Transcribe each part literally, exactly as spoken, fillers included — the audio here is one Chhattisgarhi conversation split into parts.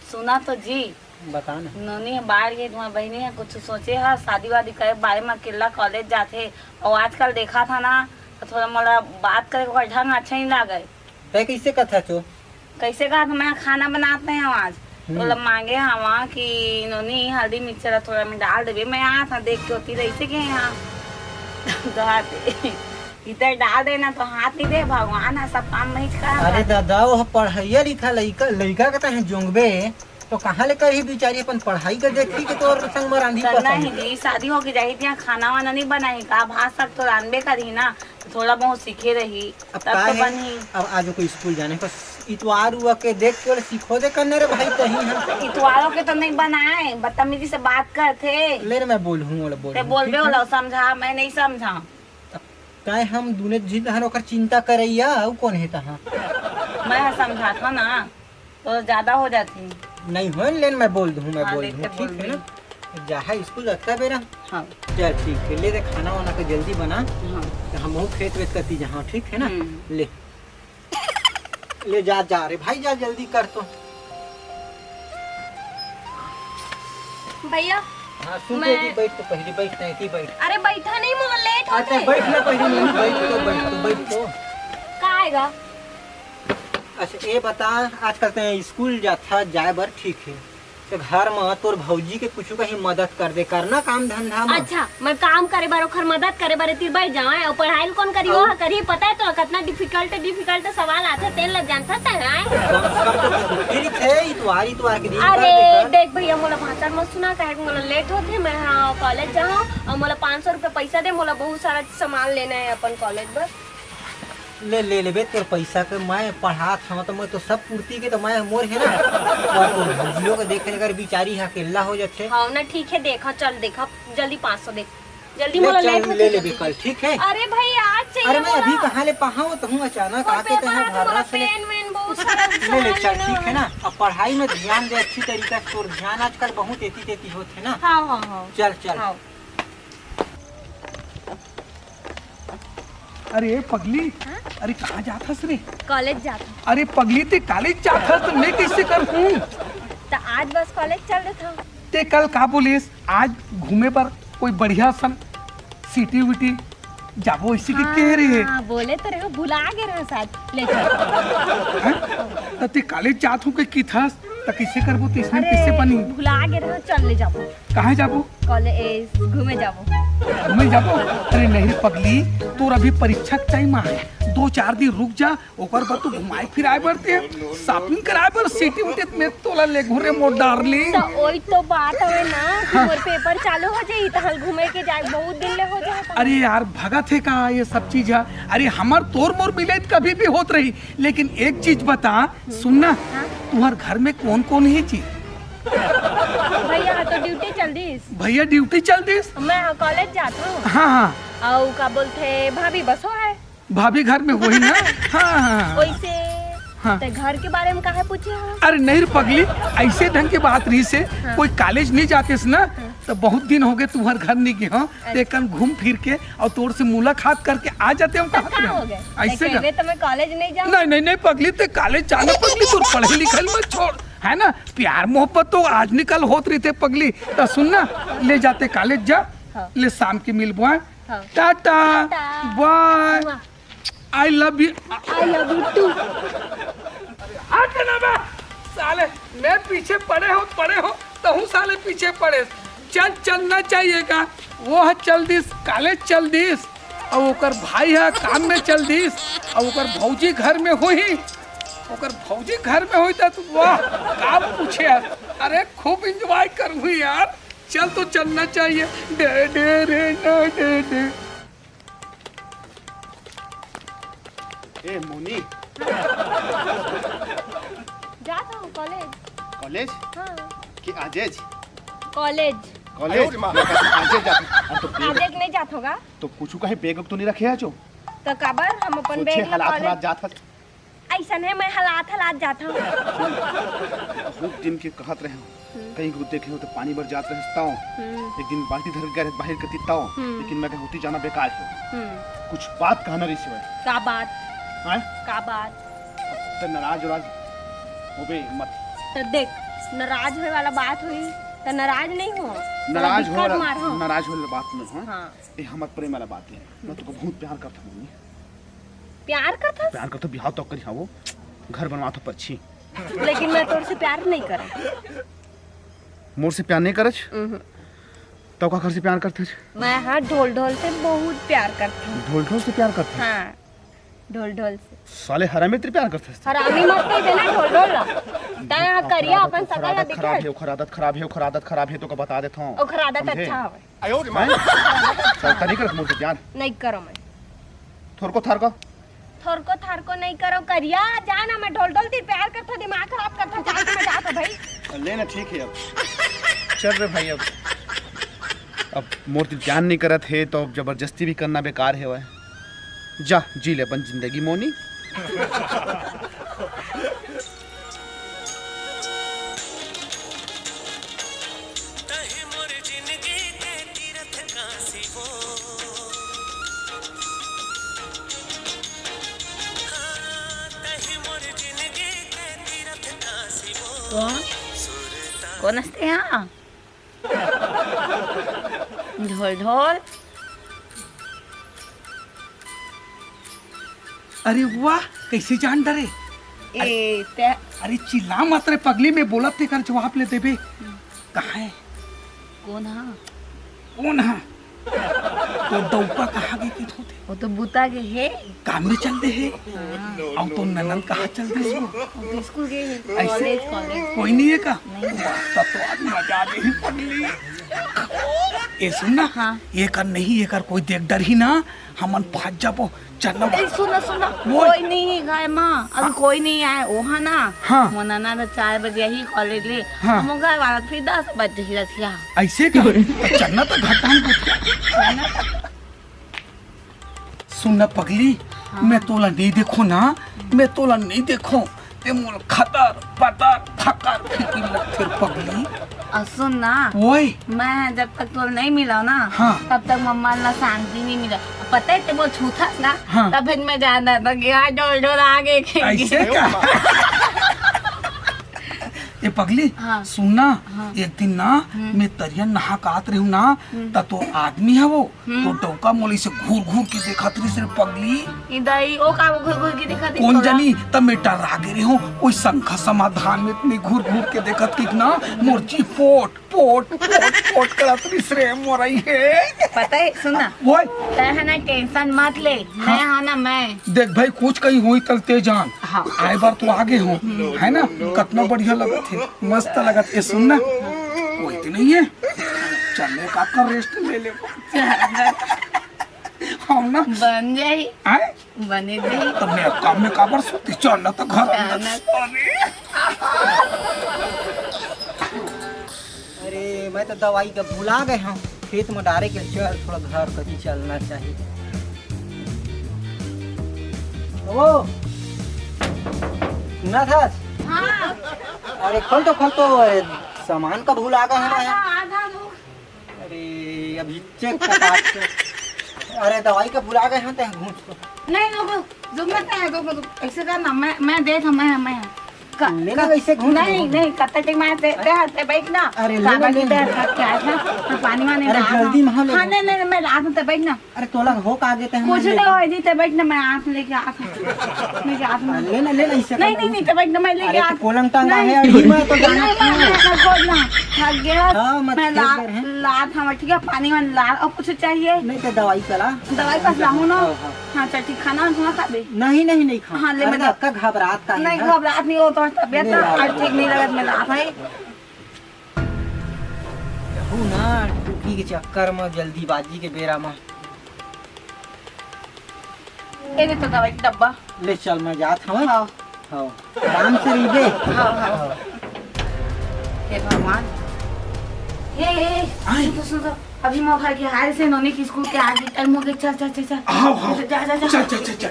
सुना तो जी। बता ना। नोनी ह बाहर गे, तुम्हार बहिनी ह कुछ सोचे ह, शादी वादी करे के बारे म, अकेल्ला कॉलेज जाथे, अउ आजकल देखा था ना, तो थोड़ा मोला बात करे के ओकर ढंग अच्छा नहीं लागे। तै कइसे कथा चो? कइसे कहा था, मैं खाना बनात नहीं हूँ आज, हम्म। तो मांगे हवा कि नोनी हल्दी मिर्चा थोड़ा में डाल देबे, मैं आ था देख के होती रही से के यहाँ। तो हाथ इधर डाल देना तो हाथ नहीं दे, भगवान है, सब काम मैं ही करा अरे था। दादा, वो पढ़ैया लिखा लइका, लइका के तहे जोंगबे, तो कहाँ ले करही बिचारी अपन पढ़ाई के देखी के तोर संग म रांधी करना पसंद। ही जी, शादी होके जाही, यहाँ खाना वाना नहीं बनाही का, भात साग तो रांधबे करही ना, तो थोड़ा बहुत सीखे रही, अब तब का तो है, बनही। अब आज कोई स्कूल जाने का इतवार हुआ के देख के ओला सीखो दे करने रे भाई, तही हम। इतवारों के तो नहीं बनाए, बदतमीजी से बात करथे। ले रे, मैं बोलहूँ, ओला ते बोलहूँ, बोलबे ठीक है? ओला समझा, मैं नहीं समझा। अब काय हम दूने झिन हन ओकर चिंता करैया, अउ कौन है तहाँ? मैं ह समझात हूँ ना, तो ज्यादा हो जाती। नहीं हो लेन, मैं बोल दूँ, मैं हाँ, बोल देख दूँ, के ठीक बोल है ना? दूँ। जा है स्कूल अतका बेरा। हाँ। चल ठीक है, ले दे खाना वाना के जल्दी बना। हाँ। तो हम खेत वेत कती जहाँ, ठीक है ना? हम्म। ले, ले जा, जा रे भाई, जा जल्दी कर तो। भैया, हाँ, सुन मैं तो, बैठ तो पहले, बैठ, नहीं की बैठ। अरे बैठा नहीं, मोला लेट अच्छा, होते। बैठ ले पहले, नहीं, बैठ तो, बैठ तो, बैठ तो। का आएगा? अच्छा, ये बता, आजकल ते स्कूल जाथा, जाए बर ठीक है, तो घर म तोर भौजी के कुछ कहीं मदद कर दे, करना काम धंधा म। अच्छा, मैं काम करे बर, ओखर मदद करे बर एती बैठ जाऊं, अउ पढ़ाई ल कौन करी? अउ वो ह करी, पता है तो कितना डिफिकल्ट, डिफिकल्ट सवाल आथे, तेन ल जानता तै, हैं? कम से कम तो छुट्टी रहिथे, इतवार, इतवार के दिन अरे, कर दे कर। देख भैया, मोला भाषण मत सुना, काहे कि मोला लेट होथे, मैं, हाँ, कॉलेज जाऊँ, अउ मोला पाँच सौ रुपया पैसा दे, मोला बहुत सारा सामान लेना है अपन कॉलेज बर। ले, ले लेबे तोर पैसा के, मैं पढ़ात हूँ तो मैं तो सब पूर्ति के तो मैं मोर है ना। और तोर भौजियो के देखे अगर बिचारी हा अकेला हो जाथे। हाँ ना, ठीक है, देखा, चल देखा, जल्दी पाँच सौ दे, जल्दी ले मोला चल, लेट होथे, ले लेबे जल्दी। कल, ठीक है? अरे भाई, आज चाहिए अरे मैं अभी मोला। कहाँ ले पहावत हूँ, अचानक और आके तो पेपर यहाँ है, तो भर्रा मोला से ले। पेन वेन बहुत सारा ले, ले, सामान चल, लेना ठीक है है। ना? अब पढ़ाई में ध्यान दे अच्छी तरीका से, तोर ध्यान आजकल बहुत एती तेती होत है ना? हाँ, हाँ, हाँ। चल, चल। हाँ। अरे पगली, हाँ? अरे कहाँ जात हस रे? कॉलेज जात हूँ। अरे पगली, ते कॉलेज जात हस तो मैं कैसे कर हूँ? तो आज बस कॉलेज चल देत हूँ। ते कल का बोलिस, आज घूमे बर कोई बढ़िया सन सिटी विटी जाबो, इसी के कह रही है। हाँ, बोले तो रहे, भुला गे रहे शायद, ले चल। हैं? तो ते कॉलेज जात हूँ के की थस, तो कैसे करबो, तो इसमें अरे, कैसे बनी? भुला गे रहे, चल ले जाबो। कहाँ जाबो? कॉलेज घूमे जाबो। घूमे जाबो? अरे नहीं रे पगली, तोर अभी परीक्षा के टाइम आहे, दो चार दिन रुक जा, ओकर बाद तू घुमाए फिराए बर ते, शॉपिंग कराए बर सिटी उटी में तोला ले घुरे मोर डार्लिंग। तो ओई तो बात हवे ना कि हाँ। मोर पेपर चालू हो जाई, तहल घूमे के जाए बहुत दिन ले हो जाए। अरे यार, भगत है का ये सब चीज है? अरे हमर तोर मोर मिले त कभी भी होत रही, लेकिन एक चीज बता, सुन ना, हाँ? तुहर घर में कौन कौन है जी? भैया तो ड्यूटी चल दिस। भैया ड्यूटी चल दिस? मैं कॉलेज जात हूँ। हाँ, हाँ। अउ का बोलथे, भाभी बसो है। भाभी घर में होही ना? हाँ, हाँ, हाँ। वैसे हाँ। ते घर के बारे में काहे पूछे हो? अरे नहीं रे पगली, ऐसे ढंग के बात रही से, हाँ। कोई कॉलेज नहीं जाते से ना, हाँ। तो बहुत दिन हो गए तुम्हार घर नहीं गए, हाँ? अच्छा। ते कन घूम फिर के और तोर से मुलाकात करके आ जाते हम, तो कहाँ का पे हो हम? गए? ऐसे ते ना? कहबे तो मैं कॉलेज नहीं जाऊँ। नहीं, नहीं, नहीं पगली, ते कॉलेज जाना पगली, तोर पढ़े लिखे मत छोड़, है ना? प्यार मोहब्बत तो आज निकल होत रही थे पगली। तो सुन ना, ले जाते कॉलेज जा, हाँ। ले शाम के मिलबो, हाँ? हाँ। टाटा, टाटा। बाय। वाह। I love you। I love you too। हट ना बे, साले, मैं पीछे पड़े हो, पड़े हो, तहूँ साले पीछे पड़े। चल, चलना चाहिए का? वो ह चल दिस, कॉलेज चल दिस, अउ ओकर भाई ह काम में चल दिस, अउ ओकर भौजी घर में होही, ओकर भौजी घर में होही त तू वाह, का पूछे यार? अरे खूब एंजॉय करूँगी यार, चल तो चलना चाहिए। डे, डे, रे, ना, डे, डे। ए मोनी। जात हूँ कॉलेज। कॉलेज? हाँ। कि आजेज? कॉलेज। कॉलेज? अरे माँ। आजेज जात हूँ। अब तो बैग आजेज नहीं जात होगा। तो कुछ कहीं बैग तो नहीं रखे है जो? तो काबर हम अपन सोचे बैग ला हलात कॉलेज हलात जात हस। ऐसन है, मैं हलात हलात जात हूँ। बहुत दिन के कहत रहे हूँ, हम्म। कहीं को देखे हो तो पानी भर जात रहे ताओ। हम्म। एक दिन बाल्टी धर के गए रहे बाहर कती ताओ, हम्म। लेकिन मैं कहा होती जाना बेकार है। हम्म। कुछ बात कहना रही सिवाय। का बात? हैं? का बात? अब तो नाराज उराज होबे मत। तो देख, नाराज होए वाला बात होही त नाराज नहीं हो। नाराज हो दिक्कत वाला, मार हो। नाराज होए वाला बात नहीं हो। हाँ। ये हमर प्रेम वाला बात है। मैं तुमको बहुत प्यार करता हूँ मम्मी। प्यार करथस? प्यार करता, बिहाव तो करी, हाँ, वो घर बनवा तो परछी। लेकिन मैं तोर से प्यार नहीं करत। मोर से प्यार नहीं करत? उहुं। तो का घर से प्यार करथस? मैं हाँ ढोल ढोल से बहुत प्यार करता हूँ। ढोल ढोल से प्यार करथस? हाँ। ढोल ढोल से। साले हरामी तेरे प्यार करते हैं। हरामी मत कह देना ढोल ढोल ला। तै यहाँ करिया अपन सकल ला दिखा। खराब है, ओखर आदत खराब है, ओखर आदत खराब है, तो का बता देता हूँ। ओखर आदत समझे? अच्छा हवे। हैं? चलता नहीं करत मोर से प्यार। नहीं करो मैं। थोरको थारको। थोरको थारको नहीं करो करिया, जाना मैं ढोल ढोल ती प्यार करता, दिमाग खराब करता, जान मैं जाता भाई। ले ना, ठीक है अब। चल रे भाई, अब अब मोर दिल प्यार नहीं करत हे, तो अब जबरदस्ती भी करना बेकार हे। वह जा जी ले अपन जिंदगी मोनी। कौन? कौन हंसते हैं? ढोल ढोल। अरे वाह, कैसे जान डरे? ए, ते अरे चिल्ला मत रे पगली, मैं बोलत तेकर जवाब ले देबे। कहाँ है? कौन हा? कौन हा? तो डौका कहाँ गे कित होते? वो तो बुता गे हे। काम में चल दे हे। हाँ। अब तो ननद कहाँ चल दे हे? वो तो स्कूल गे हे। ऐसे? College, college. कोई नहीं है का? नहीं। वाह, तब तो आज मजा आ गई पगली। ए सुन ना, हाँ। ये कर नहीं, ये कर कोई देख डर ही ना, हमन भाग जाबो। चल ना। ए, सुन ना, सुन ना। बोल। कोई नहीं है गाय माँ, अभी कोई नहीं आए। ओहा ना, हाँ। मोना ना तो चार बजे ही कॉलेज ले। हाँ। हम घर वाला फिर दस बजे ही रथिया। ऐसे का? तो चल ना तो घर टाइम को। सुन ना पगली, हाँ। मैं तोला नहीं देखो ना, मैं तोला नहीं देखो, ते मोर खतर पतर फकर फिकिर लगथे पगली। और सुन ना, ओए। मैं जब तक तोला नहीं मिला ना, हाँ। तब तक मम्मा ला शांति नहीं मिला। पता है ते मोर छूथस ना, हाँ। तब फिर मैं जान रहा था कि हाँ, डोल डोल आगे खेल ऐसे का? ए पगली, हाँ। सुन ना, हाँ। एक दिन ना, हम्म। मैं तरिया नहा के आत रहूं ना, हम्म। त तो आदमी है वो, हम्म। तो डौका मोला से घूर घूर के देखत रहिस रे पगली। ई दाई, ओ का घूर घूर के देखत रहिस कौन तोला? जानी, त मैं डरा गे रहे हूँ, ओई शंका समाधान में इतनी घूर घूर के देखत कि ना, मोर जी पोट, पोट, पोट, पोट करत रहिस रे मोरई हे। पता है, सुन ना, ओए। तै है ना, टेंशन मत ले, हाँ। मैं हाँ ना, मैं। देख भाई, कुछ कहीं होई तल ते जान। हाँ। आए बार तो आगे हो, है ना? कितना बढ़िया लगत है, मस्त लगत है। सुन ना, कोई तो नहीं है, चलने का कर रेस्ट ले ले। हम ना बन जाई। आए? बने दे। तो मैं काम में काबर सोती, चल ना तो घर अंदर। चल ना। अरे। अरे, मैं तो दवाई का भुला गए हूँ खेत में डारे के। चल, थोड़ा घर कती चलना चाहिए। ओ, सुना था? हाँ। अरे, खोल तो, खोल तो, अरे, सामान का भुला गए हूँ मैं। आधा, आधा दो। अरे, अभी चेक का बात कर। अरे, दवाई का भुला गए हैं, ते घूंच को। नहीं, रुको, जरूरत नहीं है, रुको, रुको, ऐसे कर ना, मैं, मैं देख, मैं, मैं। का, नहीं, का, नहीं, ऐसे घूंच नहीं, को। नहीं, कब तक मैं ते, ते हाथ पे बैठ ना। अरे, ले काबा ना, की ले ते ना। हाथ क्या है ना, मैं पानी वानी अरे, डाल जल्दी रहा हूँ। में हाँ, ले। नहीं, नहीं, नहीं, मैं रात में ते बैठ ना। अरे, तोला हो का आगे ते कुछ नहीं हो जी, ते बैठ ना, मैं हाथ लेके आ, लेके आ। ले ना, ले ना, इससे नहीं, कर नहीं, नहीं, ते बैठ ना, मैं लेके अरे, आ। तो कोलंग टांगा नहीं। है, अभी मैं तो जाना नहीं, था। नहीं, मैं खोल ना, थक गया। हाँ, मत मैं खेल ला-, कर, हैं। लात हवा, ठीक है, पानी वानी ला, और कुछ चाहिए? नहीं तो दवाई करा। दवाई पास लाऊं ना? हाँ, हाँ। हाँ, चल ठीक, खाना वाना खाबे? नहीं, नहीं, नहीं खाऊं। हाँ, ले अरे, मैं दवा- का घबरात का नहीं, है? घबरात नहीं हो तो तबियत ले ना ला, आज ले ठीक ला। नहीं लगत, मैं लात है। रहू ना, टूकी के चक्कर में, जल्दीबाजी के बेरा में। ये दे तो दवाई का डब्बा। ले चल, मैं जात हूँ। हाँ। हाँ। आराम से रहिबे। हाँ, हाँ। हे भगवान। हे, हे, हे, आए। सुन तो, सुन तो। अभी मोर घर के हाल से नोनी के स्कूल के आगे टाइम हो गया। चल, चल, चल, चल। हाँ, हाँ। जा, जा, जा। चल, चल, चल, चल।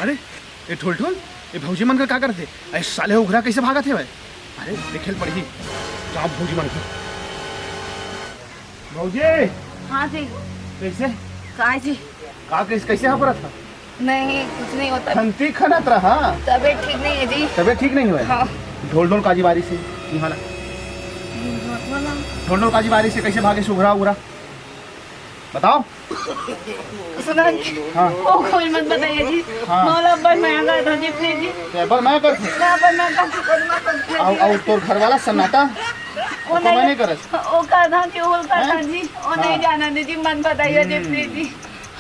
अरे, ए ढोल ढोल, ए भौजी मन का का करथे? ए साले उघरा कैसे भागत हे भाई? अरे, देखे ल पड़ही। जाओ भौजी मन का। भौजी! हाँ जी। कैसे? काय जी? का कइसे, कइसे हांफरत हा? नहीं, कुछ नहीं होता। खंती खनत रहा। तबीयत ठीक नहीं है जी। तबीयत ठीक नहीं होय? हाँ। ढोल ढोल काजी बारिस हे इहाँ ला। ढोल ढोल काजी बारिस हे, कइसे भागे सुघरा उघरा? बताओ। सुना जी। हाँ। वो कोई मत बताइए जी। हाँ। मोला अब्बड़ मया करत हे जी, please जी। ते अब्बड़ मया करत हे? ना, अब्बड़ मया करत हे, कोई मत करत हे। अउ, अउ तोर घर वाला सन्नाटा? वो ओकर नहीं, मया नहीं करत? वो करत हे जी, वो नहीं हैं? जाना दे जी, मत बताइए जी, हम्म। Please जी।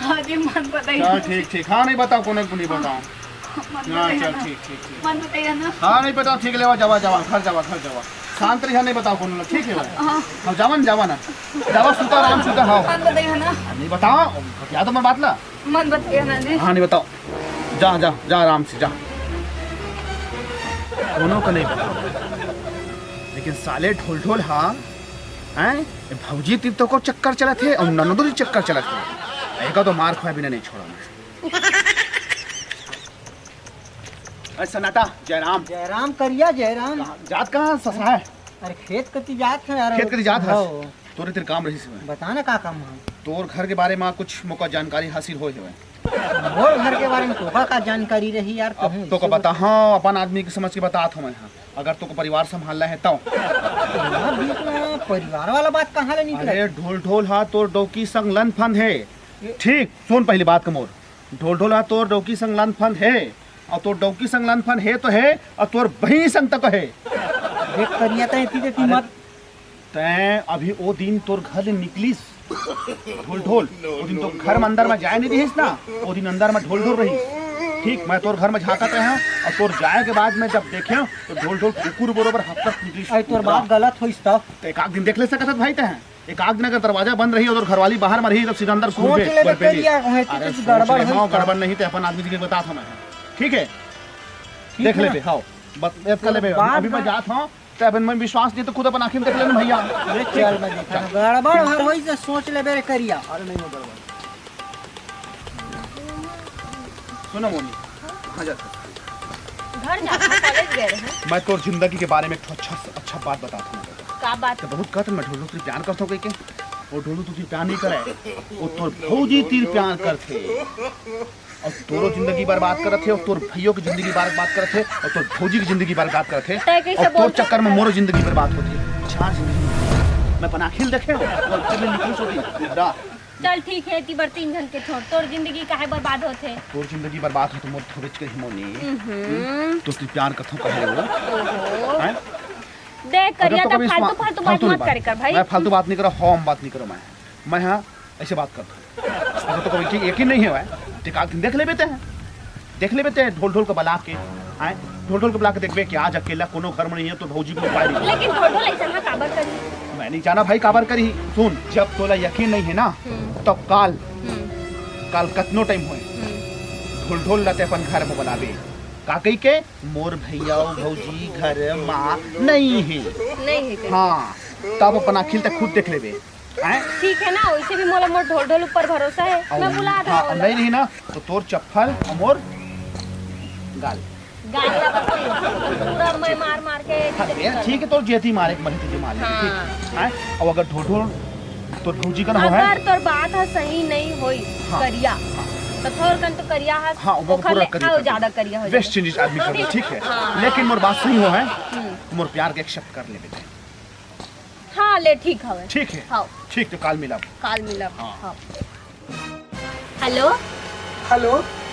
हाँ जी, मत बताइए। चल, ठीक, ठीक। हाँ, नहीं बताओ, कोनो को नहीं बताओ। मत हाँ, बताइए चल, ना। ठीक, ठीक, ठीक। मत बताइए ना। हाँ, नहीं बताओ, ठीक, लेवा, जावा, जावा, घर जावा, घर जावा। शांत रहिया, नहीं बताओ कोनो ला, ठीक है भाई? हाँ। हाँ, जावा ना, जावा ना। जावा, सुता, आराम से सुता, हाँ। मत बताइए ना। नहीं बताओ, या तो मैं बात ला। मत बताइए ना जी। हाँ, नहीं बताओ। जा, जा, जा, आराम से जा। कोनो का नहीं बताओ। लेकिन साले ढोल ढोल, हाँ, हैं? ए भौजी तीर तो को चक्कर चलत हे अउ ननदो तीर चक्कर चलत हे। एका तो मार खुआ बिना नहीं छोड़ा मैं। अरे सन्नाटा, जयराम। जयराम करिया, जयराम। कहाँ, जात कहाँ ससुर? अरे खेत कती जात हे यार। खेत कती जात हस? हाँ। तोरे तीर काम रहिस हे। बता ना का काम हे? तोर घर के बारे में कुछ मोका जानकारी हासिल होय हवय। मोर घर के बारे में तोका का जानकारी रही यार, अब कहूँ तोका इससे बता, हाँ, अपन आदमी के समझ के बतात हवं मैं, हाँ। अगर तोको परिवार संभालना है तब। परिवार बीच में परिवार वाला बात कहाँ ले निकला? अरे ढोल ढोल हा तोर डौकी संग लंद फंद हे। ठीक, सुन पहली बात का मोर। ढोल ढोल हा तोर डौकी संग लंद फंद हे, अउ तोर डौकी संग लंद फंद हे तो हे, अउ तोर बहिनी संग तक हे। देख करिया, तैं एती तेती अरे मत। तैं अभी ओ दिन तोर घर ले निकलिस, ढोल ढोल, ओ दिन तो घर में अंदर में जाए नहीं दिहिस ना, ओ दिन अंदर में ढोल ढोल रहिस। ठीक, मैं तोर घर में झांकत रहेंव, अउ तोर जाए के बाद मैं जब देखेंव, तो ढोल ढोल कुकुर बरोबर हफ्ता कुदरिस अरे तोर कुतरा। बात गलत होइस तब। तो एक आध दिन देख ले सकत हस भाई तैं। एक आध दिन अगर दरवाजा बंद रही अउ घरवाली बाहर में रही, तब सीधा अंदर घुस सोच के लेबे बरपेली। करिया, वहीं अरे कुछ सोच गड़बड़ ले, होइस हाँ, तब। गड़बड़ नहीं तो अपन आदमी जी के बतात हवं मैं। ठीक है? ठीक देख है लेबे, ना? हाँ। बत-, बात कर लेबे। बात अभी मैं ना जात हवं, ते अपन में विश्वास नहीं तो खुद अपन आँखी में देख लेना भैया। अरे चल, मैं देखा। चल। गड़बड़ भर होई से सोच लेबे रे करिया। अरे नहीं हो गड़बड़। सुनो मोनी, हाँ जा। घर जा, कॉलेज गए रहे। मैं तोर जिंदगी के बारे में एक ठो अच्छा, अच्छा बात बतात हवं। का बात? ते बहुत कहत हस मैं ढोलू तीर प्यार करत हवं कहिके। वो ढोलू तीर प्यार नहीं करे, वो तोर भौजी तीर प्यार करथे। अउ तोरो जिंदगी बर्बाद करत हे, अउ तोर भइयो के जिंदगी बर्बाद करत हे, अउ तोर भौजी के जिंदगी बर्बाद करत हे, तैं कइसे अउ तोर बोलत चक्कर में हस? मोरो जिंदगी बर्बाद होत हे। चार जिंदगी मैं अपन आँखी ले देखे हवं, अउ फिर निकलिस होती, बुढ़ा। चल ठीक हे, एती बर तीन झन के छोड़, तोर जिंदगी काहे बर्बाद होत हे? तोर जिंदगी बर्बाद हो तो मोर थोड़े च कही मोनी। हम्म। तोर तीर प्यार करत हवं कहे वो। ओहो। हैं? देख अगर करिया, तो त कभी फालतू, इस-, फालतू बात फालतू मत नहीं करे कर भाई। मैं फालतू बात नहीं करों, हम बात नहीं करों मैं। मैं हाँ ऐसे बात करत हवं। अगर तोको यकीन, यकीन नहीं होवय, ते एक आध दिन देख लेबे तैं। देख लेबे तैं ढोल ढोल के बला के, आय, ढोल ढोल के बला के देखबे कि आज अकेला कोनो घर में नहीं हे, तो भौजी भी उपाय नहीं। लेकिन ढोल ढोल ऐसा ना काबर करी? मैं नहीं जाना भाई काबर करी। सुन, जब तोला यकीन नहीं हे ना, हम्म। तब काल, हम्म। काल कतनो टाइम होय, हम्म। ढोल ढोल ला तैं अपन घर में बलाबे। का कहिके? मोर भैया अउ भौजी घर मा नहीं हे। नहीं हे का? हाँ, तब अपन आँखी ले तैं खुद देख लेबे। हैं? ठीक हे ना, वैसे भी मोला मोर ढोल ढोल ऊपर भरोसा हे, अउ मैं बुला हाँ, दूँ। नहीं रही ना, तो तोर चप्पल अउ मोर गाल। गाल ला बस नहीं, पूरा मैं मार मार के हाँ, ये ठीक हे, तोर जेती मारे के मन हे, तुझे मार ले, हाँ। ठीक हे? हैं? अउ अगर ढोल ढोल तोर भौजी कन होवय, अगर तोर बात ह सही नहीं होई, हाँ। करिया, हाँ। तो थोर कन तो करिया ह, हाँ, वो ओखर पूरा ले करिया अउ कर ज्यादा दे। करिया हो वेस्ट जाही। इंडीज आदमी कर दे, ठीक हे? हाँ। लेकिन मोर बात सही होवय, हम्म। मोर प्यार के accept कर लेबे तैं। हाँ, ले, ठीक हवय। ठीक हे? हाँ। ठीक, तो काल मिलब। काल मिलब। हाँ। हाँ। हेलो। हेलो।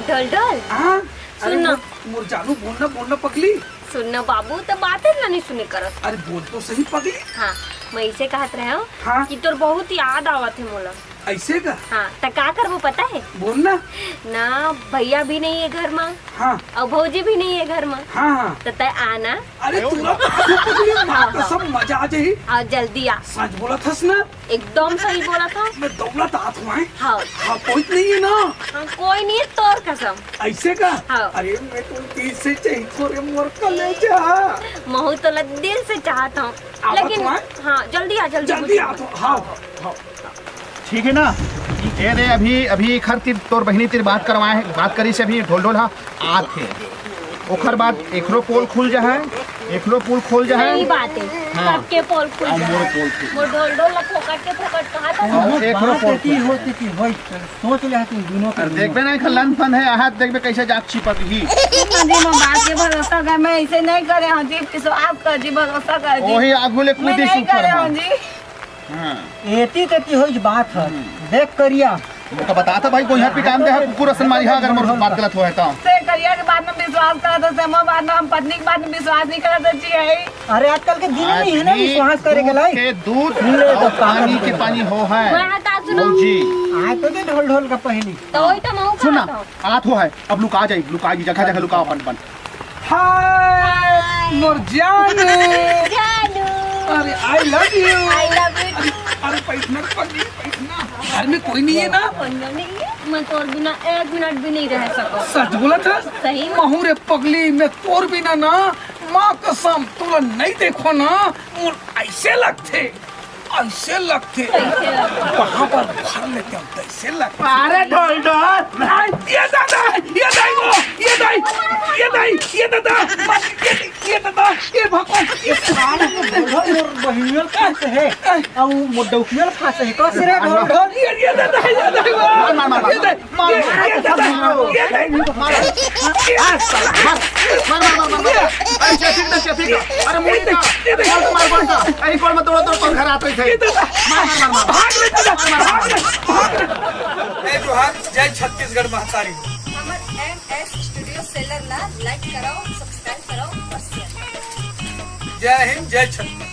ढोल ढोल। हाँ। सुन अरे ना। मोर, मोर जानू, बोल ना, बोल ना पगली। सुन ना बाबू, त बात हे ना, नहीं सुने करत। अरे बोल तो सही पगली। हाँ, मैं इसे कहत रहेंव हाँ। कि तोर बहुत याद आवत हे मोला। ऐसे का? हाँ, त का करबो पता हे? बोल ना। ना भैया भी नहीं हे घर मा, हाँ। अउ भौजी भी नहीं हे घर मा। हाँ, हाँ। त तैं आ ना। अरे तोला कसम, कसम मजा आ जाही। अउ जल्दी आ। सच बोलत हस ना? एकदम सही बोलत हँव। मैं दौड़त आत हँव। हाँ। हाँ, कोई नहीं हे ना? हाँ, कोई नहीं हे, तोर कसम। ऐसे का? हाँ। अरे मैं तो दिल से चाहित हँव रे मोर कलेजा। महूँ तोला दिल से चाहत हँव। आवत लेकिन हँव। हाँ, जल्दी आ, जल्दी जल्दी कुछ आत हँव। हाँ, हाँ। ठीक हे ना? ए रे, अभी, अभी एखर तीर तोर बहिनी तीर बात करवाए हे, बात करिस हे अभी ढोल ढोल, हाँ, आत हे। ओखर बाद एकरो पोल खुल जाहय, एकरो पोल खोल जाए। सही बात है। हाँ। सबके पोल खुल जाए। मोर ढोल ढोल ला फोकट के फोकट कहा था। हाँ, एकरो पोल खुल जाए। होती कि होई, सोच ले तुम दोनों के अरे देखबे ना, एक लन फन है, हाथ देखबे कैसे जात चिपक ही। जी, मैं बात के भरोसा कर, मैं ऐसे नहीं करे हूँ जी, विश्वास कर जी, भरोसा कर जी। वही आगू ले मैं कूदी नहीं सुपर करे हूँ जी। हाँ। एती तेती होई बात है। हम्म। देख करिया। ओका बता था भाई, कोई हाथ पिटान दे, कुकुर असन मारी हा, अगर मोर बात गलत होए तो। से करिया के बात में विश्वास करत है, से मोर बात में, हम पत्नी के बात में विश्वास नहीं करत जी है। अरे आजकल के दिन नहीं है ना विश्वास करे के लायक। के दूध ले तो और पानी के पानी हो है। मैं हटा सुनो। जी। आज तो दे ढोल ढोल का पहली। तो वही तो मैं सुना, कहत हूँ। आत हो है, अब लुका जाए, लुका जाए, जगह जगह लुकाओ अपन अपन। हाय मोर जानू। जानू। अरे I love you। I love you। अरे, अरे बैठना पगली, बैठना। घर में कोई नहीं है ना? कोई नहीं है। मैं तोर बिना एक मिनट भी नहीं रह सकता। सच बोला था? सही में। महू रे पगली, मैं तोर बिना ना, माँ कसम, तोला नहीं देखो ना, मोर ऐसे लगथे। ऐसे लगथे। कहाँ पर भर लेते हम तो ऐसे लगथे। अरे ढोल ढोल। ये दादा, ये दाई वो, ये दाई, ये दाई, ये दादा, ये, ये दादा, ये भगवान, ये सारे तो ढोल ढोल बहिनिया फंसे है। और मुड्डौकिया फंसे है। कौन से रे ढोल ढोल? ये, ये दादा, ये दाई वो। मार, मार, मार, मार। ये दाई, मार, ये, मार, ये दादा, मार, ये दाई। मार, मार, मार, मार, मार। अरे, चेपिक ना, चेपिक ना। अरे, मुड़ी का। मार, मार, मार, मार। अरे, कोण मत तोड़ो, तोड़, तोड़, घर आता ही सही। मार, मार, मार, मार। भाग रे, भाग रे, भाग रे। जय जोहार, जय छत्तीसगढ़ महतारी। हमर एम एस स्टूडियो सेलर ला like कराओ, subscribe कराओ और share कराओ। जय हिंद, जय छत्तीसगढ़।